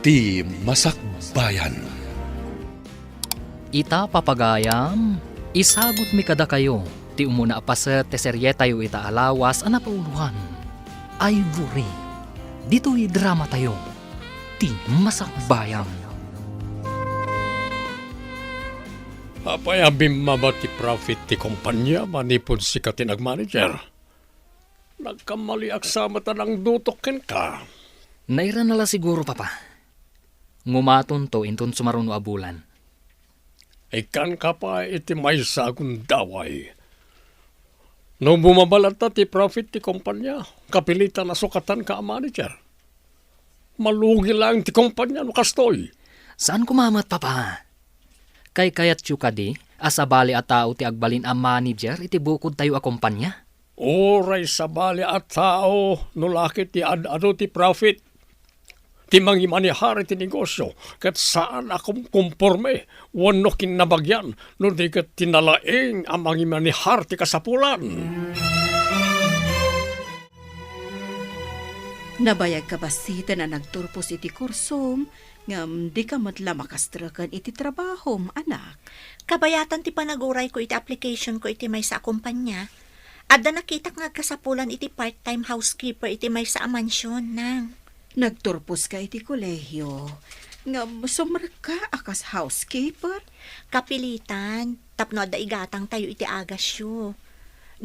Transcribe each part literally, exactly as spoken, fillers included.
Ti Masakbayan. Ita, papagayam, isagutmi kadakayo ti umuna a paset ti serietayo ita a lawas a napauloan, Ivory. Ditoy dramatayo, Ti Masakbayan. Apay a bimmaba ti profit ti kompania manipud sika ti nagmanager? Nagkamaliak sa met a nangdutok kenka. Nairana la siguro, Papa. Ngumatonto inton sumaruno a bulan. Ikkanka pay iti maysa a gundaway. No bumaba latta ti profit ti kompania, kapilitan a sukatanka a manager. Malugi laeng ti kompania no kastoy. Saan koma met, Papa? Kaykayatyo kadi a sabali a tao ti agbalin a manager iti bukodtayo a kompania? Uray sabali a tao no la ket ti ad-adu ti profit ti mangimanehar iti negosio, ket saan a kumkonporme wenno kinnabagian no di ket ti nalaing a mangimanehar ti kasapulan. Nabayagka bassiten a nagturpos iti kursom, ngem dika met la makastreken iti trabahom, anak. Kabayatan ti panagurayko iti applicationko iti maysa a kompania. Adda nakitak nga agkasapulan iti part-time housekeeper iti maysa a mansion, nang. Nagturposka iti kolehio, ngem sumrekka a kas housekeeper? Kapilitan, tapno adda igatangtayo iti agasyo.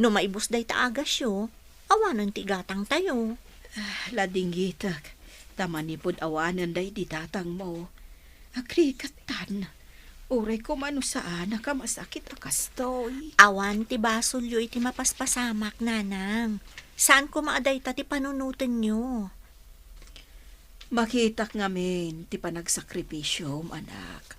No maibus dayta agasyo, awanen ti igatangtayo. Ah, ladingitek, ta manipud awanen daydi datangmo. Agrikattan. Uray koma no saanak a masakit a kastoy. Awan ti basolyo iti mapaspasamak, nanang. Saan koma a dayta ti panunotenyo. Makitak ngamin ti panagsakripisyom, anak.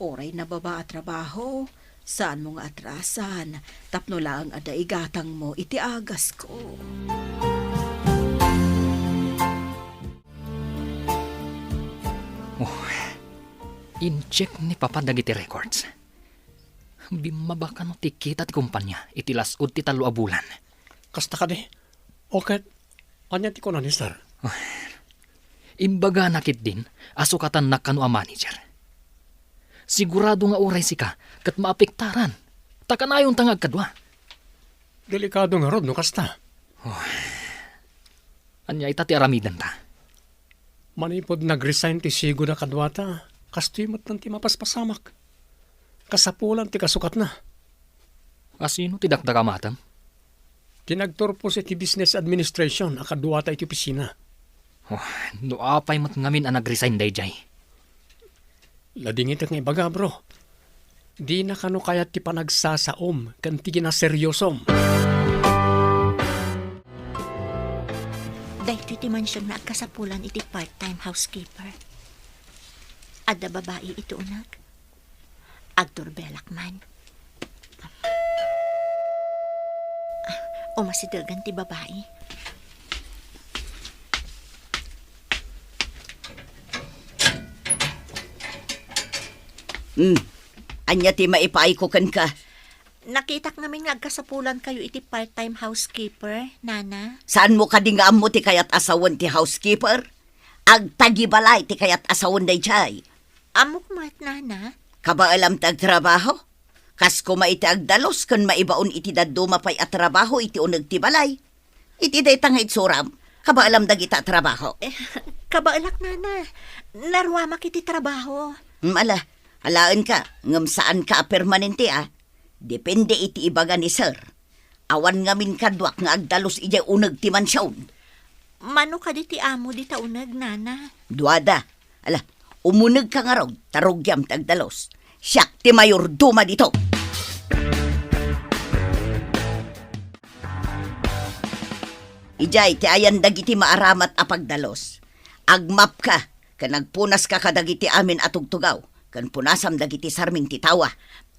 Uray nababa a trabaho, saanmo nga atrasan tapno laeng adda igatangmo iti agasko. Oh, in-check ni Papa dagiti records. Bimmaba kano ti kita ti kompania iti las-ud ti tallo a bulan. Kasta kadi? O ket, ania ti kuna ni Sir? Imbagana ketdin a sukatannak kano a manager. Sigurado nga uray sika ket maapektaran, ta kanayonta nga agkadua. Delikado ngarud no kasta. Oh. Ania ita ti aramidenta? Manipud nag-resign ti sigud a kaduata, kastoy met ti mapaspasamak. Kasapulan ti kasukatna. Asino ti dakdakamatem? Ti nagturpos iti business administration a kaduata iti opisina. Oh, no apay met ngamin a nag-resign daydiay? Ladingitek nga ibaga, bro. Dina kano kayat ti panagsasaom ken ti kinaseriosom. Daytoy ti mansion nga agkasapulan iti part-time housekeeper. Adda babai iti uneg. Agturbelak man. Umasidegan ti babai. Hmm. Ania ti maipaayko kenka? Nakitak ngamin nga agkasapulankayo iti part-time housekeeper, Nana. Saanmo kadi nga ammo ti kayat a sawen ti housekeeper? Agtagibalay ti kayat a sawen daydiay. Ammok met, Nana. Kabaelam ti agtrabaho? Kas koma iti agdalus ken maibaon iti dadduma pay a trabaho iti uneg ti balay. Iti dayta nga itsuram, kabaelam dagita a trabaho. Eh, kabaelak, Nana. Naruamak iti trabaho. Hmm, ala, alaenka, ngem saanka a permanente, a. Depende iti ibaga ni Sir. Awan ngamin kaduak nga agdalus idiay uneg ti mansion. Mano kadi ti amo dita uneg, Nana? Duada. Ala, umunegka ngarud, ta rugiam ti agdalus. Siak ti mayordoma dito. Idiay ti ayan dagiti maaramat a pagdalus. Agmapka, ken agpunaska kadagiti amin a tugtugaw, ken punasam dagiti sarming ti tawa.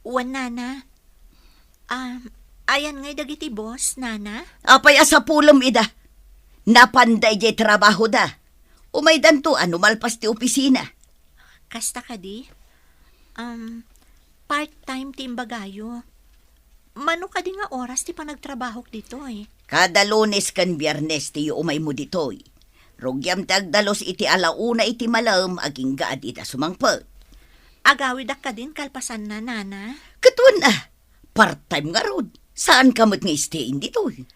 Wen, Nana. Ah, ayan ngay dagiti boss, Nana? Apay a sapulem ida? Napanda idiay trabahoda. Umaydanto a no malpas ti opisina. Kasta kadi? Um, part-time ti imbagayo. Mano kadi nga oras ti panagtrabahok ditoy? Kada Lunes ken Biernes ti umaymo ditoy. Rugiam ti agdalus iti alauna iti malem agingga a dida sumangpet. Agawidak kadin kalpasanna, Nana? Ket wen a, part-time ngarud. Saanka met nga stay-in ditoy.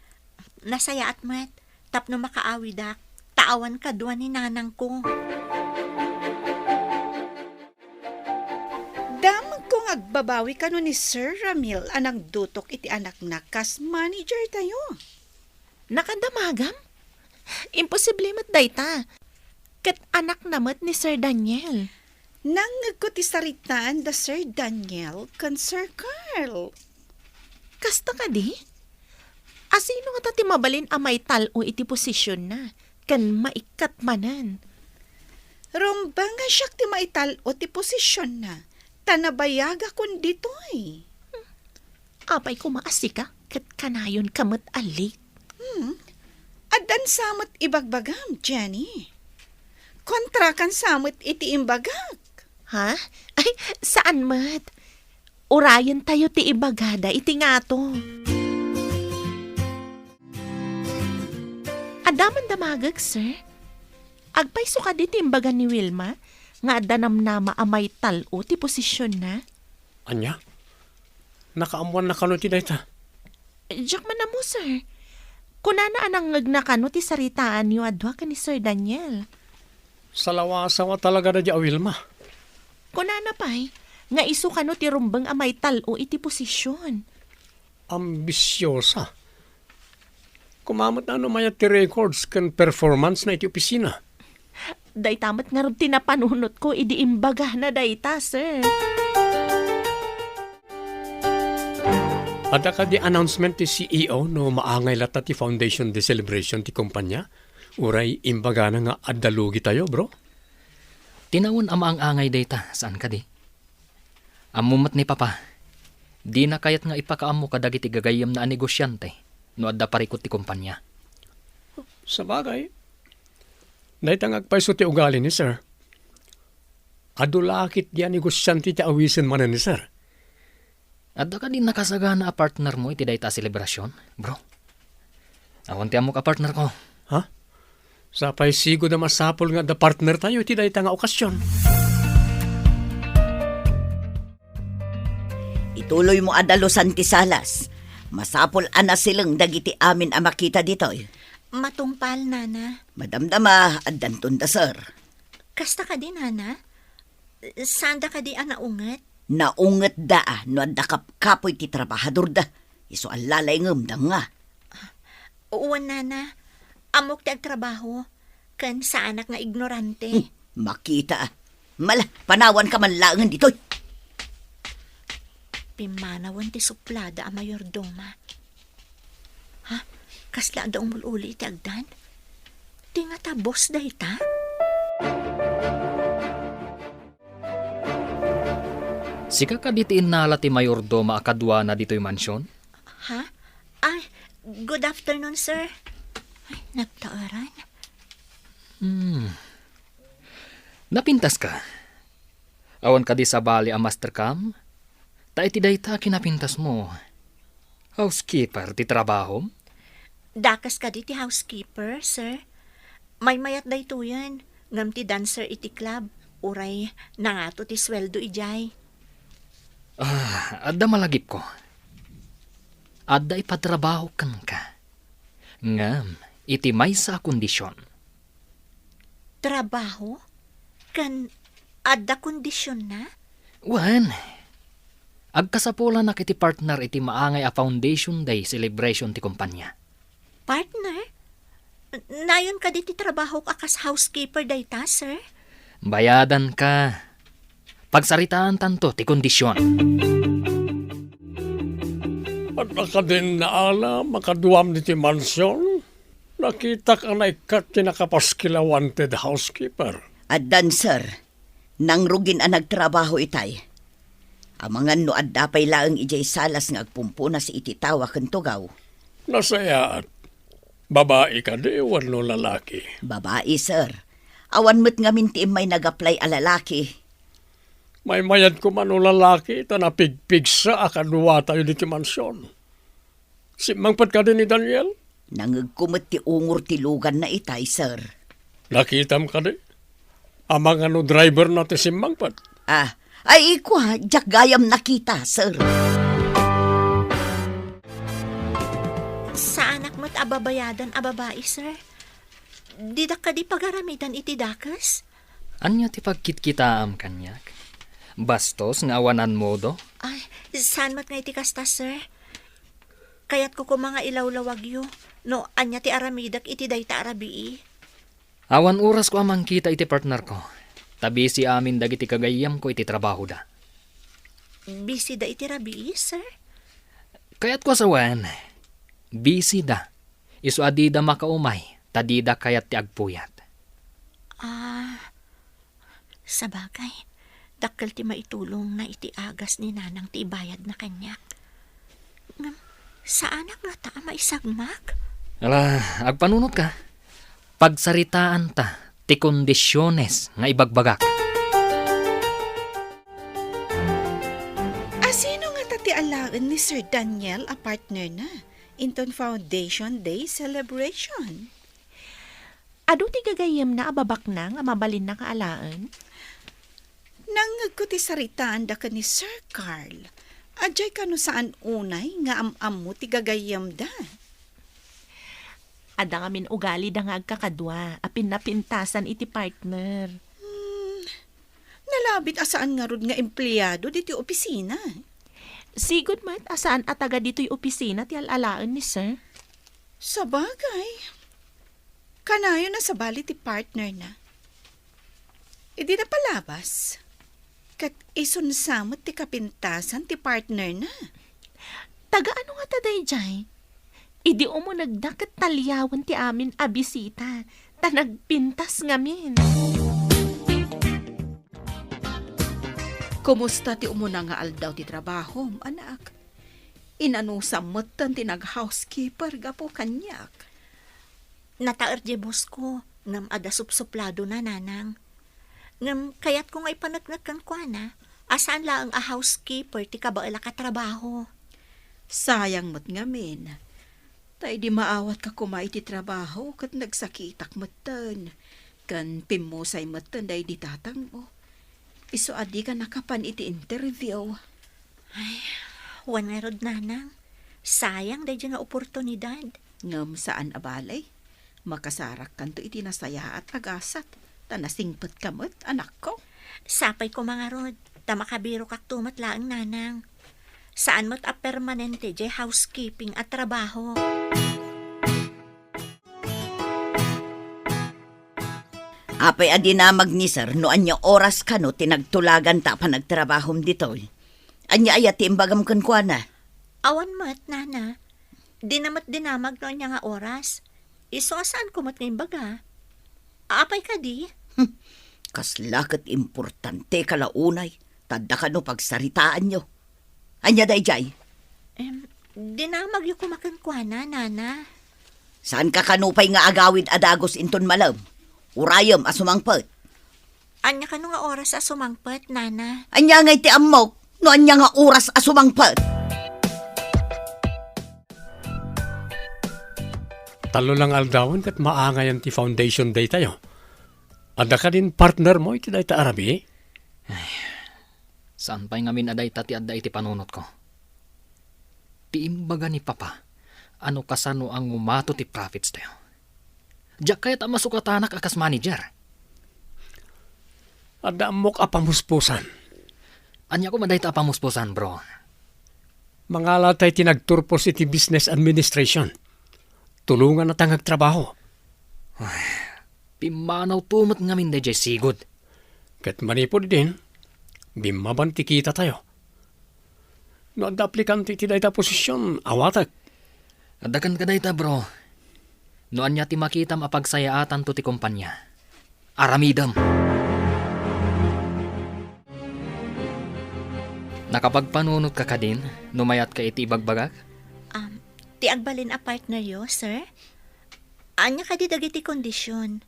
Nasayaat met tapno makaawidak, ta awan kadua ni nanangko. Damagko nga agbabawi kano ni Sir Ramil a nangdutok iti anakna kas manager tayo. Nakadamagam? Imposible met dayta. Ket anakna met ni Sir Daniel. Nangngegko ti saritaan da Sir Daniel ken Sir Carl. Kasta kadi? Asino ngata ti mabalin a maital-o iti posisionna ken maikkat manen? Rumbeng nga siak ti maital-o ti posisionna, ta nabayagakon ditoy. Apay koma a sika ket kanayonka met a late? Hmm. Addan sa met ibagbagam, Jenny. Kontrakan sa met iti imbagak. Ha? Ay, saan met? Urayentayo ti ibagada iti ngato. Adda man damagek, sir. Agpayso kadi ti imbaga ni Wilma nga adda namnama a maital-o ti posisionna? Ania? Nakaammoanna kano ti dayta? Diak man ammo, sir. Kunana a nangngegna kano ti saritaanyo a dua ken ni Sir Daniel. Salawasawa talaga daydi a Wilma. Kunana pay nga isu kano ti rumbeng a maital-o iti posision. Ambisiosa. Koma met no mayat ti records ken performance na iti opisina. Dayta met ngarud ti napanunotko idi imbagana dayta, sir. Adda kadi announcement ti C E O no maangay latta ti Foundation Day celebration ti kumpanya? Uray imbagana nga adda lugitayo, bro? Tinawen a maang-angay dayta, saan kadi? Ammo met ni Papa, dina kayat nga ipakaammo kadagiti gagayyemna a negosiante no adda parikut ti kumpanya. Sabagay, dayta nga agpayso ti ugali ni Sir. Adu la ketdi a negosiante ti awisen manen ni Sir. Adda kadi nakasagana a partnermo iti dayta a selebrasion, bro? Awan ti ammok a partnerko. Ha? Sapay sigud a masapul nga adda partnertayo iti dayta nga okasion. Ituloymo a dalusan ti salas. Masapul a nasileng dagiti amin a makita ditoy. Matungpal, Nana. Madamdama, addanton da, sir. Kasta kadi, Nana? Saanda kadi a naunget? Naungetda a no adda kapkapoy ti trabahadorda. Isu a lalay ngem da nga. Wen, Nana, ammok ti agtrabaho, ken saanak nga ignorante. Hmm, makita a. Mala, panawanka man laengen ditoy. Pimmanawen ti suplada a mayordoma. Ha? Kasla adda umul-uli iti agdan? Ti ngata boss dayta? Sika kadi ti innala ti mayordoma a kaduana ditoy mansion? Ha? Ay, good afternoon, sir. Ay, nagtaeran. Hmm. Napintaska? Awan kadi sabali a master cam? Ta iti dayta a kinapintasmo, housekeeper ti trabahom? Dakes kadi ti housekeeper, sir. Maymayat daytoyen, ngem ti dancer iti club, uray nangato ti sueldo idiay. Ah, adda malagipko. Adda ipatrabaho kenka. Ngem, iti maysa a kondision. Trabaho? Ken adda kondisionna? Wen, agkasapulanak iti partner iti maangay a Foundation Day celebration ti kumpanya. Partner? N-, nayon kadi ti trabahok a kas housekeeper dayta, sir? Bayadanka. Pagsaritaantanto ti kondision. Adda kadin naalam a kaduam diti mansion? Nakitak a naikkat ti nakapaskil a wanted housekeeper. Addan, sir. Nangrugin a nagtrabaho itay. Amangan no adda pay laeng idiay salas nga agpumpunas iti tawa ken tugaw. Nasayaat. Babai kadi wenno lalaki? Babai, sir. Awan met ngamin ti immay nag-apply a lalaki. Maymayad koma no lalaki ta napigpigsa a kaduatayo diti mansion. Simmangpet kadi ni Daniel? Nangegko met ti ungor ti luganna itay, sir. Nakitam kadi? Amangan no driver na ti simmangpet? Ah, ay, ikua, diak gayam nakita, sir. Saanak met a babayadan a babai, sir. Didak kadi pagaramidan iti dakes? Ania ti pagkitkitaam kaniak? Bastos nga awanan modo? Ay, saan met nga iti kasta, sir? Kayatko koma nga ilawlawagyo no ania ti aramidek iti dayta a rabii. Awan orasko a mangkita iti partnerko, ta busy amin dagiti gagayyemko iti trabahoda. Busy da iti rabii, sir? Kayatko a sawen, busy da. Isu a dida makaumay, ta dida kayat ti agpuyat. Ah, sabagay, dakkel ti maitulongna iti agas ni Nanang ti ibayadna kaniak. Ngem, saanak ngata a maisagmak? Ala, agpanunotka. Pagsaritaanta ti kondisiones nga ibagbagak. Asino ngata ti alaen ni Sir Daniel a partnerna inton Foundation Day celebration? Adu ti gagayyemna a babaknang a mabalinna nga alaen? Nangngegko ti saritaanda ken ni Sir Carl. Adiay kano saan unay nga am-ammo ti gagayyemda? Adda ngamin ugalida nga agkakadua a pinnapintasan iti partner. Hmm, nalabit a saan ngarud nga empleado ditoy opisina. Sigud met a saan a taga ditoy opisina ti al-alaen ni Sir. Sabagay, kanayon a sabali ti partnerna. Idi napalabas, ket isunsa met ti kapintasan ti partnerna. Taga ano ngata daydiay? Idi umunegda ket taliawen ti amin a bisita, ta nagpintas ngamin. Kumusta ti umuna nga aldaw ti trabahom, anak? Inanusam metten ti nag-housekeeper gapu kaniak. Nataer diay boss ko, ngem adda supsupladona, Nanang. Ngem kayatko nga ipaneknek kenkuana a saan laeng a housekeeper ti kabaelak a trabaho. Sayang met ngamin. Ta idi maawatka koma iti trabaho ket nagsakitak metten, ken pimmusay metten daydi tatangmo. Isu a dika nakapan iti interview. Ay, wen ngarud, Nanang. Sayang daydi nga oportunidad. Ngem saan a bale. Makasarakkanto iti nasayaat a gasat, ta nasingpetka met, anakko. Sapay koma ngarud, ta makabirokakto met laeng, Nanang. Saan met a permanente diay housekeeping a trabaho. Apay a dinamag ni Sir no ania oras kano ti nagtulaganta a panagtrabahom ditoy? Ania aya ti imbagam kenkuana? Awan met, Nana. Dina met dinamag no ania nga oras. Isu a saanko met nga imbaga. Apay kadi? Hmm, kasla ket importanteka la unay, ta adda kano pagsaritaanyo. Ania daydiay? Em, dinamagyo koma kenkuana, Nana. Saanka kano pay nga agawid a dagus inton malem? Urayem a sumangpet. Ania kano nga oras a sumangpet, Nana? Ania ngay ti ammok no ania nga oras a sumangpet? Tallo lang aldawen ket maangayan ti foundation day tayo. Adda kadin partner mo iti dayta a rabii? Ay, saan pay ngamin a dayta ti adda iti panunotko. Ti imbaga ni Papa, ano kasano a ngumato ti profits tayo. Diak kayat a masukatanak a kas manager. Adda ammok a pamuspusan. Ania koma dayta a pamuspusan, bro? Mangala tay ti nagturpos iti business administration. Tulongan a ta nga agtrabaho. Ay, pimmanaw to met ngamin daydiay sigud. Ket manipud din, bimmaban ti kita tayo. No adda aplikante iti dayta a posisyon, awatek. Adda kenka dayta, bro. No ania ti makitam a pagsayaatanto ti kompania, aramidem. Nakapagpanunotka kadin no mayatka iti ibagbagak? Am, ti agbalin a partneryo, sir? Ania kadi dagiti kondisyon?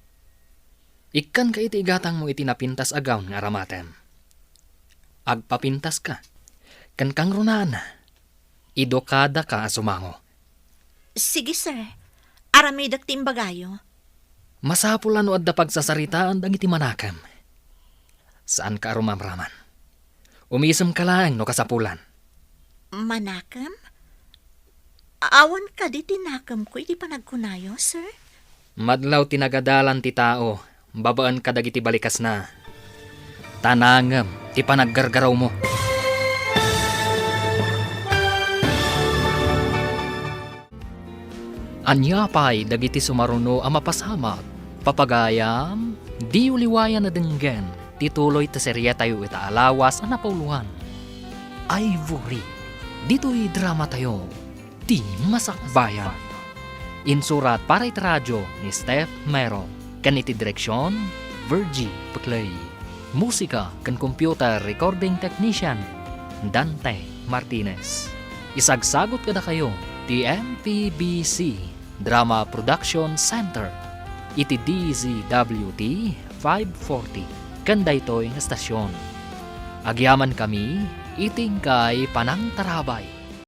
Ikkanka iti igatangmo iti napintas a gown nga aramatem. Agpapintaska. Ken kangrunaan, idukadaka a sumango. Sige, sir. Aramidek ti imbagayo. Masapul a no adda pagsasaritaan dagiti manakem. Saanka a rumamraman. Umisemka laeng no kasapulan. Manakem? Awan kadi ti nakemko iti panagkunayo, sir? Madlaw ti nagadalan ti tao babaen kadagiti balikasna. Ta nangem ti panaggargarawmo. Ania pay dagiti sumaruno a mapasamak? Papagayam, diyo liwayan a denggen ti tuloy ti serietayo ita a lawas a napauloan, Ivory. Ditoy dramatayo, ti Masakbayan. Insurat para iti radyo ni Steph Mero, ken iti direksion, Virgie Peclay. Musika ken computer recording technician, Dante Martinez. Isagsagut kadakayo ti M P B C Drama Production Center iti D Z W T five forty ken daytoy nga estasion. Agyamankami iti inkay panangtarabay.